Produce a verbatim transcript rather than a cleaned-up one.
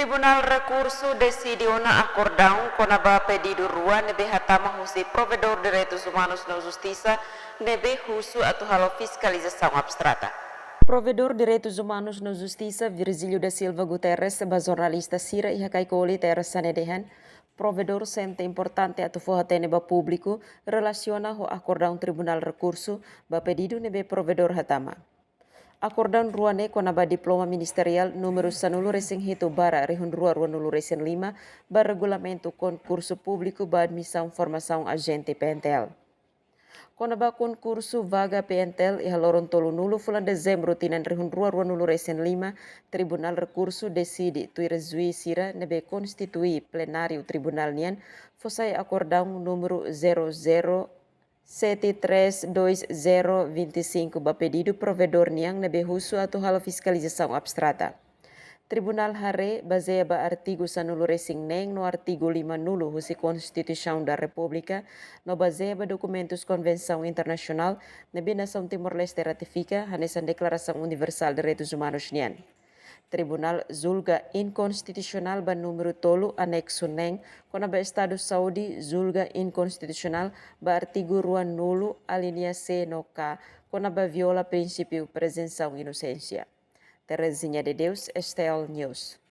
Tribunál Rekursu deside ona akordaun kona-ba pedidu rua ne'ebé hatama husi Provedór Direitus Umanus no Justisa ne'ebé husu atu halo fiskalizasaun abstrata. Provedór Direitus Umanus no Justisa, Virgílio da Silva Guterres, ba jornalista sira iha Kaikoli, tersa ne'e dehan, Provedór sente importante atu fó hatene ba públiku relasiona ho akordaun Tribunál Rekursu ba pedidu ne'ebé Provedór hatama. Akordaun rua ne'e kona-ba diploma ministeriál númeru sanulu resin hitu barra rihun rua ruanulu resin lima ba regulamentu konkursu públiku ba admisaun formasaun ajente P N T L. Kona-ba konkursu vaga P N T L iha loron tolunulu fulan Dezembru tinan rihun rua ruanulu resin lima, Tribunál Rekursu deside tuir juís sira ne'ebé konstitui plenáriu tribunál nian fó sai akordaun númeru zero zero sete três dois zero vinte e cinco ba pedidu Provedór nian ne'ebé husu atu halo fiskalizasaun abstrata. Tribunál haree bazeia ba artigu sanulu resin neen no artigu limanulu husi Konstituisaun da Repúblika, no bazeia ba dokumentus konvensaun internasionál ne'ebé nasaun Timor-Leste ratifika, hanesan Deklarasaun Universál Direitus Umanus nian. Tribunál julga inkonstitusionál ba númeru tolu, aneksu neen, kona-ba Estadu Saúde, julga inkonstitusionál ba artigu ruanulu, alínea C no K, kona-ba viola prinsípiu prezunsaun inosénsia. Terezinha de Deus, S T L News.